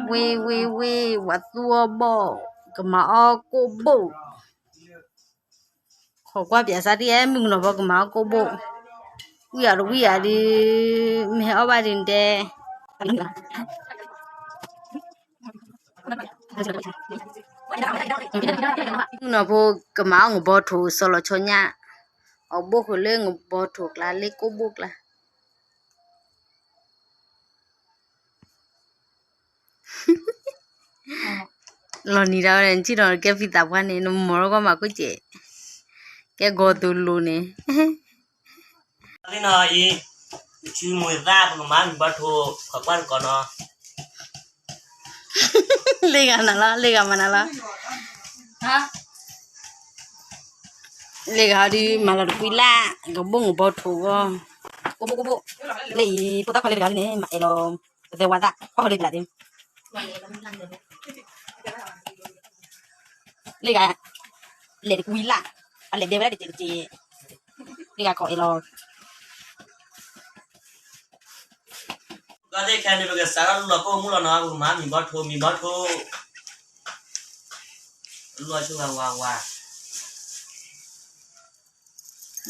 ဝ့ၢ်ဝ့ၢ်ဝ့ၢ် ဝၤသူအီၣ်ဘီၣ် ကမၤအီၣ်ကိၣ်ဘိၣ်, ခိးကွၢ်ပၠးစၢ်ဒ်အံၤ မုၣ်ကနီၤဖိကမၤအီၣ်ကိၣ်ဘိၣ်, ဝံၣ်အီၤတဝံၣ်အီၤဒုး, မ့ၢ်ဟဲအီၣ်ဘၣ်ဒုးတဲ မုၣ်ကနီၤဖိကမၤအီၣ်ငဘီထိၣ် စီၤလီၤဆီညၣ်, အီၣ်ဘိၣ်ဃုာ်လၢငဘီထိၣ်ကျါ လၢကိၣ်ဘိၣ်ကျါ လီၤနံၤဒၣ်ဝဲ နထံၣ်ဒီးကဲဖံသးပှၢ်န့ၣ် နမီၤထီၣ်ကီၢ်မၤခိၣ်စဲး, ကဲဂီၤသူလိၤန့ၣ်, သ့ၣ်နီၤအံၤ, ပဆူမုၢ်သၣ် ပကမၤမံၤဘီထိၣ် ခိးကွၢ်တကိးနီၤ, လ့ၣ်ဂၤနၤလီၤ လ့ၣ်ဂၤမၤနၤလီၤ, လ့ၣ်ဂၤဒုးမၤလီၤတကွံလၢ်, ကဘိၣ်ငဘီထိၣ်ဂီၢ်, ကဘိၣ်ကဘိၣ်, လၢအံၤ ဖိသၣ်ခွါလၢတဂၤန့ၣ် မၤအဲၣ်လီၤ, ပသဲဝါသၣ် ပှၢ်ဃီလၢတဂၤသ့ၣ် လ့ၣ်ဂၤ, လဲၤတကွံလၢ်, အလဲၤဒဲဝဲဒၣ်တကဲးတကဲး, လ့ၣ်ဂၤခိးအဲၣ်လီၤ, ဒီးသ့ၣ်ခဲန့ၣ် ပကစးထီၣ်လူလီၤကိၣ်မူလီၤနီၤ ပကမၤမံၤဘီထိၣ် မံၤဘီထိၣ်, လူလီၤဆိဝါဝါဝါ,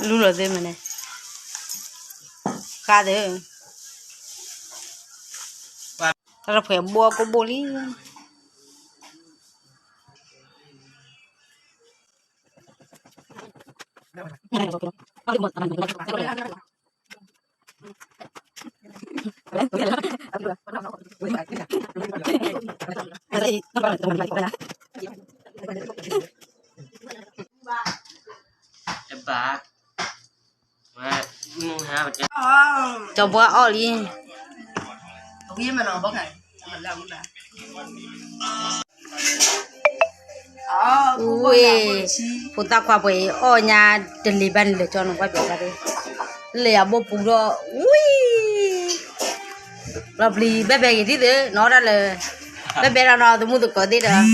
လူလီၤသ့မးန့ၣ်, ဃါသ့, တၢ်တဖှဲးဘိၣ်ကိၣ်ဘိၣ်လံ ကၠီပှၢ်အီၣ်လံ, ဝ့ၢ်, ဖိသၣ်ခွါပှဲၤအံၤ အီၣ်ညါတလံၤဘၣ်န့ၣ် လဲၤကၠီနီၤ ကွၢ်ပၠးဘၣ်သ့, လဲၤအဘိၣ်ပူၤဒီး ဝံၤ, လီၤပျံၤဘဲဘဲက့ၤဒ်သိး နီၢ်ဒၣ်လၢ ဘဲဘဲဒီးနီၤ သမူသကိးသ့ၣ်ဒီး,